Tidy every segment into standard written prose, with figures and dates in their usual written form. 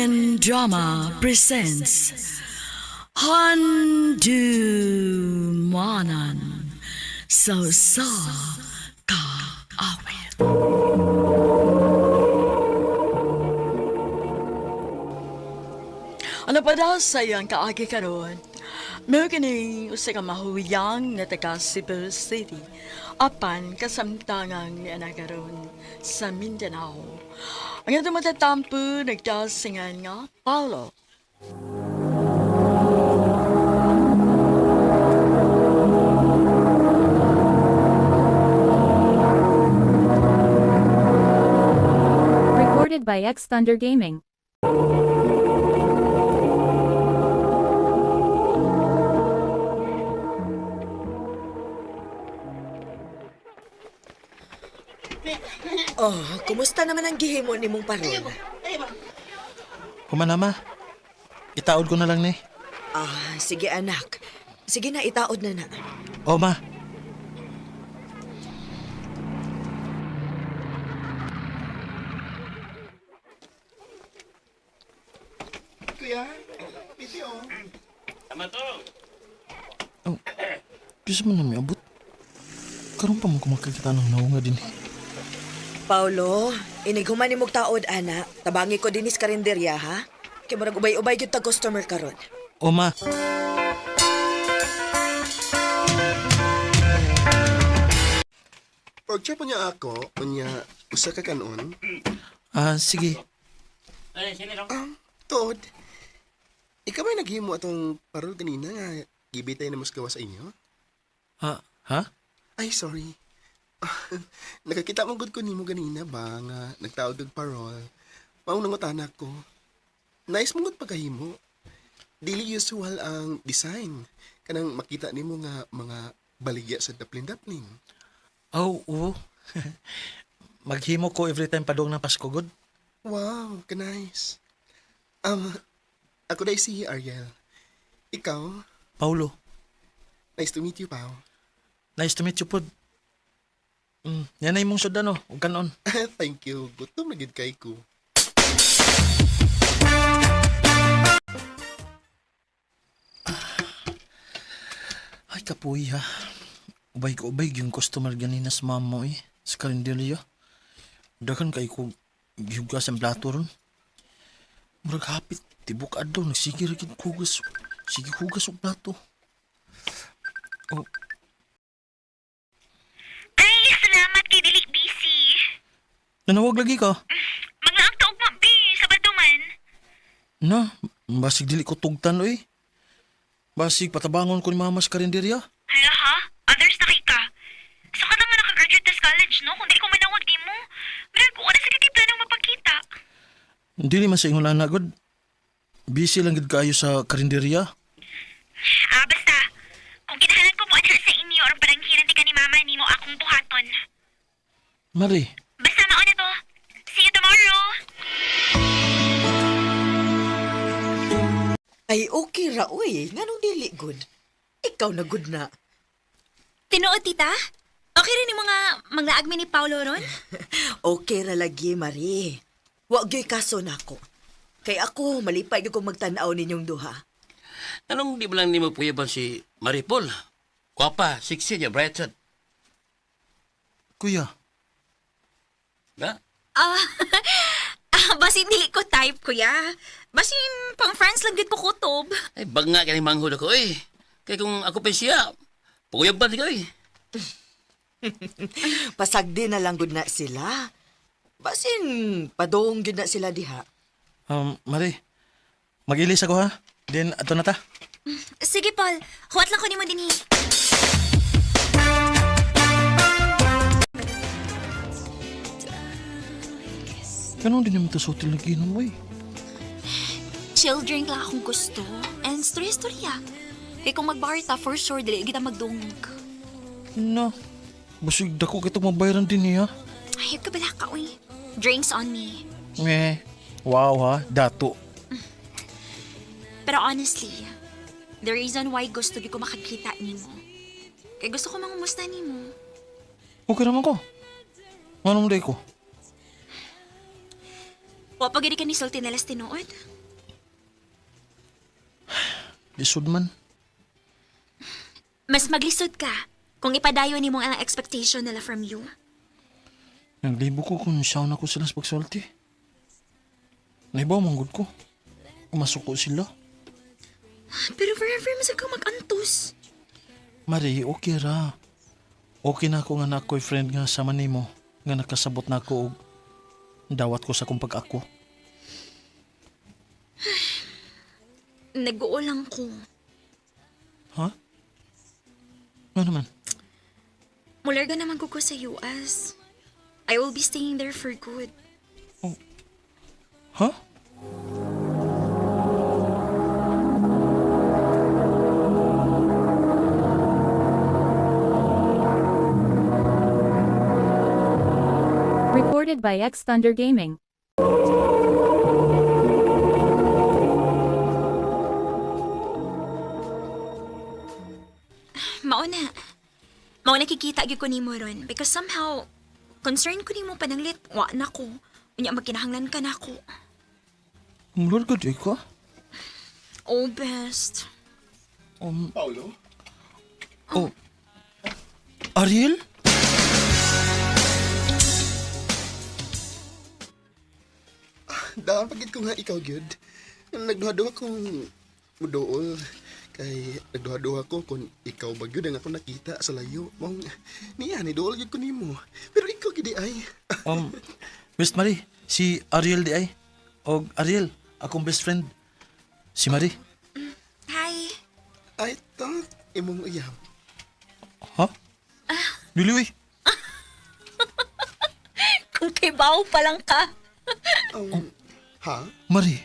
Philippine Drama presents Handu Manan So Sa Ka Awit. Ano pa daw sa iyang kaagi karon? Mao kini usa ka mahuyang nga taga Cebu City apan kasamtangang ni ana karon sa Mindanao. Ang atong matatampo nagdasingan nga Paulo. Recorded by X Thunder Gaming. Oh, kumusta naman ang gihimo nimong parol? Human ma. Itaod ko na lang ni. Ah, sige anak. Sige na, itaod na na. O ma. Kuya, piti oh. Oh, Diyos mo na may abot. Karon pa mo kumakakita ng naunga din eh. Paulo, inighuman nimog taod ana. Tabangi ko dinis karinderya ha. Kay murag ubay-ubay gyud ta customer karon. O ma. Pork chop niya ako, unya usa ka kanon. Ah, sige. Tuod. Ikaw may naghimo atong parol kanina nga gibitay na mas gawa sa inyo? Ha? Ha? Ay, sorry. Nakakita mo gud ko nimo ganina ba nga nagtaod og parol. Mao nangutana ko. Nice mo gud pagkahimo. Dili usual ang design. Kanang makita nimo nga mga baligya sa daplin-daplin. Oh, oo. Maghimo ko every time padong ng Pasko, good. Wow, ka-nice. Um, ako dahil si Ariel. Ikaw, Paulo, nice to meet you, Pao. nice to meet you pod. Yan na imong sudan, oh. Ug kanon. Thank you. Gutom na gid kay ko. Ay, kapuy ha. Ubay ko ubay yung customer ganina sa mama eh. Sa karinderya. Dagan kay ko gihugas ang plato ron. Murag hapit, tibok adlaw, nagsige ra gid hugas. Sige hugas og plato. Oh, Ay, salamat kay Dilik busy. nanawag lagi ka. Maglaang taog mo, B. Sabado man. Na, basig dili ko tugtan oy. Basig patabangon ko ni mama sa karinderya. Hala ha? Others na kay ka. Sa ka na nga nakagraduate na sa college, no? Kung di ko manawag di mo. Murag, wala sa kiti planong mapagkita. Dili man sa ingon ana god. Busy lang gid kaayo sa karinderya. Ah, basta. Kung kinahanglan ko mo anha sa inyo or paranghiran di ka ni mama nimo akong buhaton. Mari, Basta mauna to. See you tomorrow. Ay, okay ra uy. Nganong dili good? Ikaw na good na. Tinuod, tita? Okay rin yung mga manglaag mi ni Paolo ron? Okay ra lagi, Marie. Wa gyoy kaso nako. Kay ako malipay gyud kong magtan-aw ninyong duha. Anong di ba lang nimo puyaban si Maripol? Kwapa, sexy niya, bright sad. kuya. Ha? Ah, basin dili ko type, kuya. Basin pang friends lang gid ko kutob. Ay, banga ka ni manghod ako, eh. Kaya kung ako pa siya, puyaban ka, eh. Pasagdi na lang gud na sila. Basin padong gyud na sila diha. Mari, mag-ilis ako ha. Then, ato na ta. Sige, Paul. Huwat lang ko nimo dinhi. Ganun din naman to sa hotel na ginom, oy. Chill drink lang akong gusto. And storya-storya. Kay kung magbar ta, for sure, dili kita magdungog. Na, basig dako kitong mabayaran din niya. Ay, ka bala ka, uy. Drinks on me. Eh, wow ha, dato. Pero honestly, the reason why gusto gyud ko makakita nimo. Kay gusto ko mangumusta nimo. Okay naman ko. Anong day ko? Wa pa gid ka ni sulti nila sa tinuod. Lisod man. Mas maglisod ka kung ipadayon nimo ang expectation nila from you. Naglibo ko kung siya na ko sila sa pagsulti. Naibaw manggod ko. Masuko sila. Pero forever mas ka mag-antos. Mari, okay ra. Okay na ako nga na ako'y friend nga sama nimo nga nakasabot na ako og dawat ko sa akong pag-ako. Nag-uulang ko. Ha? Ano naman? Mularga naman ko ko sa US. I will be staying there for good. Ha? Recorded by X Thunder Gaming. Mauna. Mauna kikita gyud ko nimo ron because somehow concern ko nimo pananglit wa na ko. Unya magkinahanglan ka na ako. Mularga di ka? Oh, best. Paulo? Oh. Ariel? Daan pagid ko nga ikaw gyud. Nagduha-duha kong muduol kay nagduha-duha ko kung ikaw ba gyud ang ako nakita sa layo. Mong niya ni duol gyud ko nimo. Pero ikaw gid ay. Miss Marie, si Ariel di ay. Og Ariel, akong best friend. Si Marie. Hi. I thought imong uyab. Ha? Dili uy. Kung kibaw pa lang ka. Ha? Marie.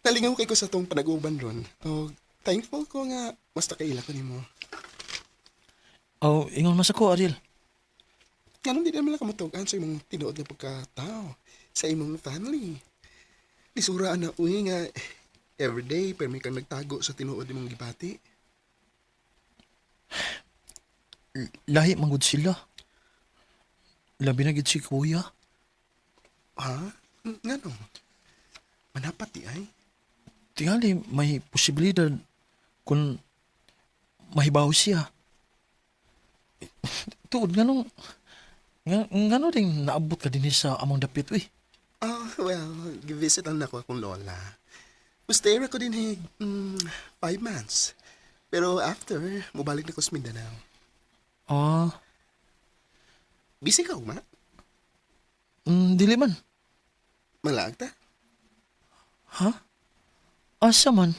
Nalingaw kay ko sa tong panag-uban ron. Og thankful ko nga mas nakaila ko nimo. Oh, ingon man sa ko, Ariel. Nganong di naman lang kamatugan sa imong tinuod nga pagkatao, sa imong family. Lisura na uwi nga everyday pero may kang nagtago sa tinuod imong gibati. Lahi man gud sila. Labi na gid si Kuya. Ha? Ngano? Manapat di ay. Tingali may posibilidad kung mahibaw siya. Tuod nga nung ngano ding naabot ka din sa among dapit uy. Ah, well, givisit lang nako akong lola. Stay ko din eh, 5 months. Pero after, mubalik na ko sa Mindanao. Ah, Busy ka, uma? dili man. Malaag ta? Ha? Asa man?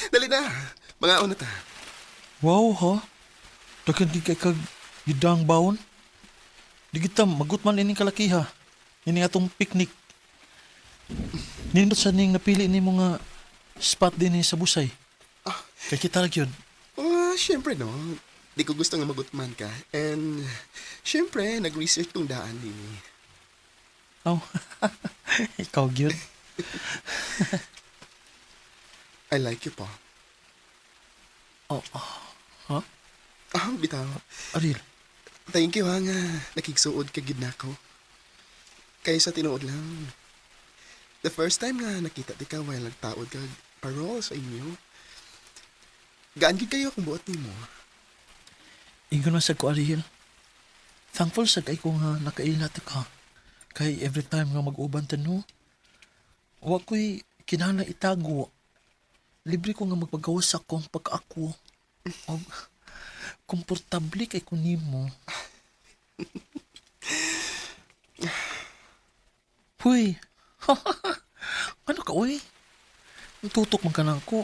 Dali na! Mga una ta. Wow ha? Dagan di kay kag gidang baon. Di kita magut man ining kalakiha. Ini atong picnic. Nindot sa ning napili ni mga spot din sa Busay. Kay kita ra gyud. Oh, syempre no. Di ko gusto nga magutman ka. And, syempre, nag-research kong daan din eh. Oh. Ikaw gyud. I like you, Paul. Oh, ha? Ah, bitaw. Ariel. Thank you, ha, nga. Nakigsuod ka gid nako. Kay sa tinuod lang. The first time nga nakita di ka while nagtaod ka parole sa inyo. Gaan gid kayo akong buot nimo. Ingon man sad ko Ariel. Thankful sad kay ko nga nakaila ta ka. Kay every time nga mag-uban ta no. Wa ko'y kinahanglan itago. Libre ko nga magpagawas sa akong pagkaako. Og komportable kay ko nimo. Huy. Ano ka uy? Tutok man ka na ako.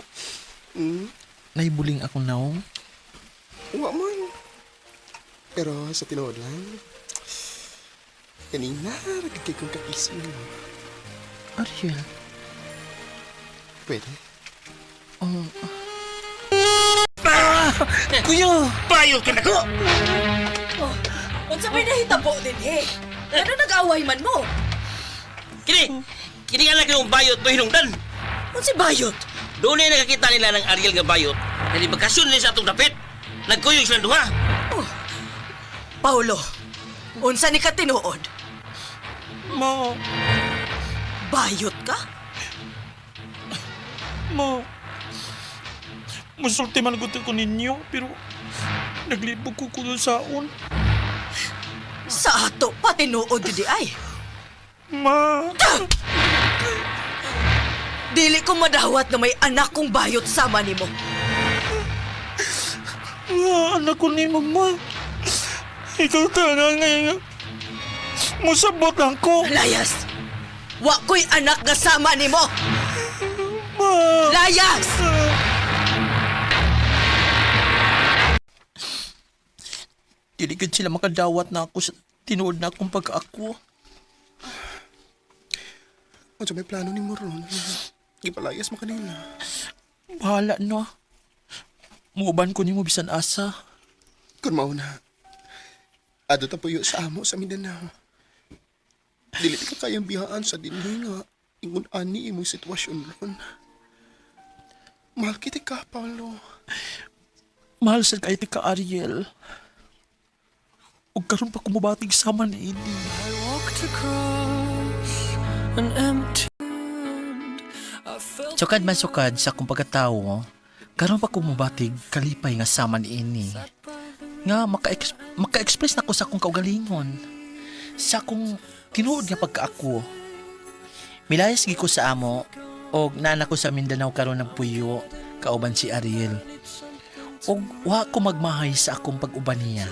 Mm, Naibuling ako naong. wa man. Pero sa tinuod lang, kanina, ragid kay kong kakis mo. Ariel. Pwede. Ah! Kuya! Payo ka na ko! Oh, unsa may nahitabo din he? Ano nag-away man mo? Kini! Kini nga lang yung bayot mo hinungdan! Unsa bayot? Doon na nakakita nila ng Ariel nga bayot na bakasyon nila sa atong dapit. Nagkuyog silang duha. Paulo, unsa ni ka tinuod? Ma, Bayot ka? ma. Musulti man gud ko ninyo, pero naglibog ko kuno saon. Sa ato pa tinuod di ay. Ma, Dili ko madawat na may anak kong bayot sama nimo. ma, anak ko ni mama. Ikaw tanan ngayon. Musabot lang ko. Layas! Wa ko'y anak nga sama nimo! Ma. Layas! Dili gud sila makadawat na ako sa tinuod na akong pagkaako. Unsa may plano nimo ron? Gipalayas mo kanila. Bahala na. Muuban ko nimo bisan asa. Kun mao na. Adto ta puyo sa amo sa Mindanao. Dili ka kayang bihaan sa dinhi nga ingon ani imong sitwasyon ron. Mahal kita ka, Paolo. Mahal sa kay ka Ariel. Ug karon pa kumubatig sama ni ini. Sukad man sukad sa akong pagkatawo, karon pa kumubatig kalipay nga sama ni ini. Nga maka-express na ko sa akong kaugalingon. Sa akong tinuod nga pagkaako. Milayas gi ko sa amo og naana ko sa Mindanao karon ng puyo kauban si Ariel. Og wa ko magmahay sa akong pag-uban niya.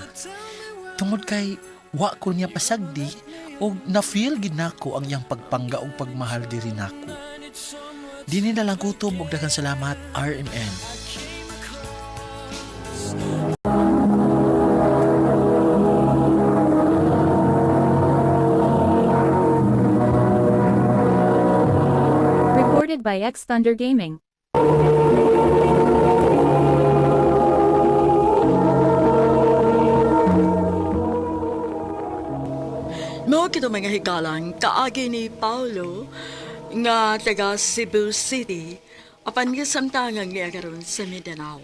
Tungod kay wa ko niya pasagdi og na-feel gid nako ang iyang pagpangga og pagmahal diri nako. Dini na lang gutom og daghang salamat RMN. Recorded by X Thunder Gaming. Mao kito mga higalang kaagi ni Paulo nga taga Cebu City apan gisamtangan niya karon sa Mindanao.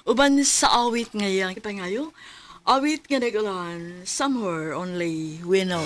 Uban sa awit nga iyang ipangayo, awit nga nagulan, somewhere only we know.